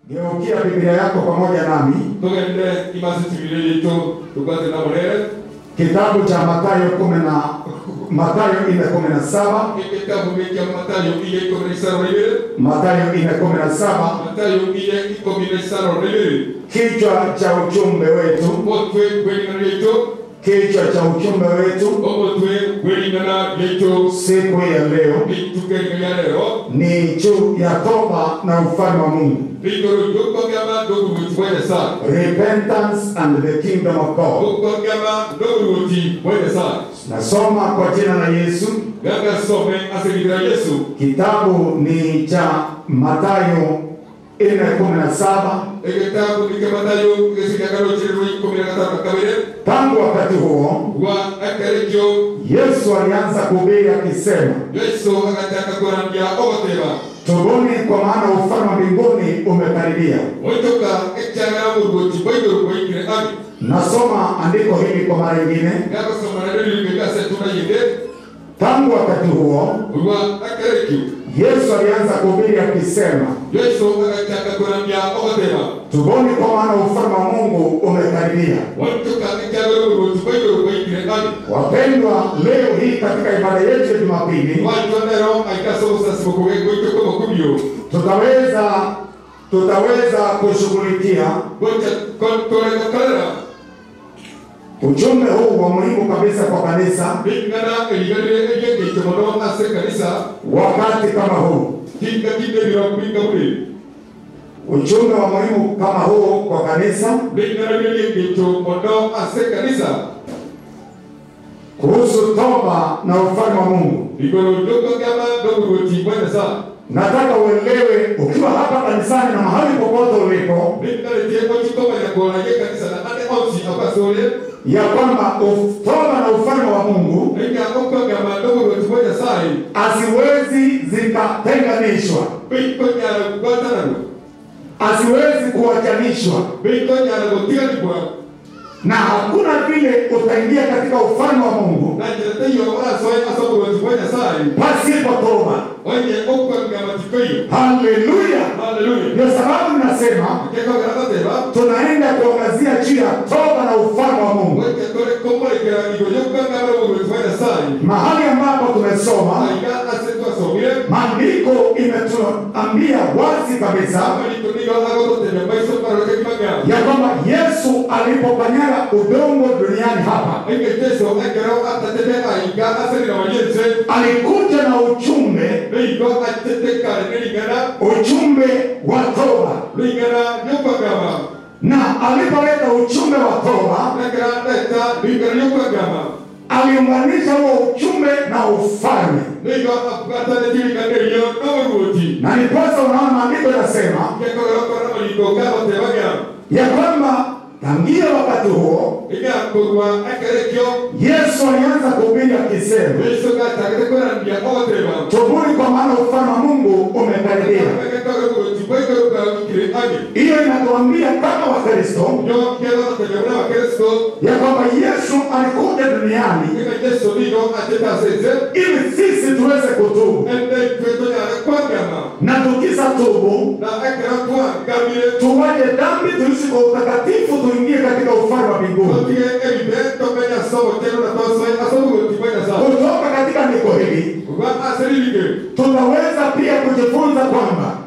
Geukia Biblia yako pamoja nami. Kitabu cha Mathayo 4:17. Mathayo 4:17. Kichwa cha ujumbe wetu. Kichwa cha ujumbe wetu siku ya leo ni juu ya toba na ufalme wa Mungu. Repentance and the kingdom of God. Nasoma kwa jina la Yesu. Kitabu ni cha Mathayo 4:17. Tangu wakati huo Yesu alianza kuhubiri akisema, tubuni, kwa maana ufalme wa mbinguni umekaribia. Nasoma andiko hili kwa mara nyingine. Tangu wakati huo Yesu alianza kuhubiri akisema, tubuni, kwa maana ufalme wa Mungu umekaribia. Wapendwa, leo hii katika ibada yetu ya Jumapili tutaweza kushughulikia ujumbe huu wa muhimu kabisa kwa kanisa wakati kama huu. Ujumbe wa muhimu kama huu kwa kanisa kuhusu toba na ufalme wa Mungu. Nataka uelewe ukiwa hapa kanisani na mahali popote ulipo ya kwamba toba na ufalme wa Mungu haziwezi zikatenganishwa, haziwezi kuachanishwa, na hakuna vile utaingia katika ufalme wa Mungu pasipo toba. Haleluya. Ndio sababu nasema tunaenda kuangazia juu ya toba na ufalme wa Mungu. Mahali ambapo tumesoma maandiko imetuambia wazi kabisa ya kwamba Yesu alipokanyaga udongo duniani hapa alikuja na ujumbe, ujumbe wa toba. Na alipoleta ujumbe wa toba aliunganisha huo ujumbe na ufalme. Na ndiposa unaona maandiko yanasema ya kwamba tangia wakati huo Yesu alianza kuhubiri akisema, tubuni, kwa maana ufalme wa Mungu umekaribia. Hiyo inatuambia kama Wakristo ya kwamba Yesu alikuja duniani ili sisi tuweze kutubu, na tukisha tubu tuwache dhambi, tuishi kwa utakatifu, tuingie katika ufalme wa mbinguni. Kutoka katika andiko hili tunaweza pia kujifunza kwamba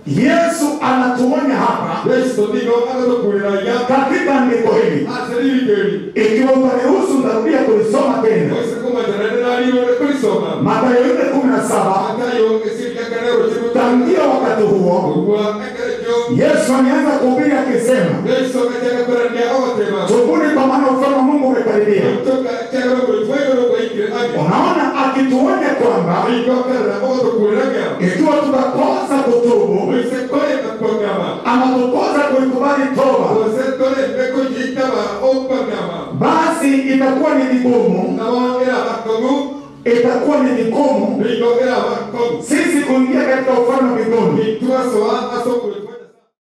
Yesu anatuonya hapa katika andiko hili. Ikiwa utaniruhusu nitarudia kulisoma tena. Mathayo 4:17. Tangia wakati huo Yesu alianza kuhubiri akisema, tubuni, kwa maana ufalme wa Mungu umekaribia. Unaona, akituonya kwamba ikiwa tutakosa kutubu ama tukosa kuikubali toba, basi itakuwa ni vigumu, itakuwa ni vigumu sisi kuingia katika ufalme wa mbinguni.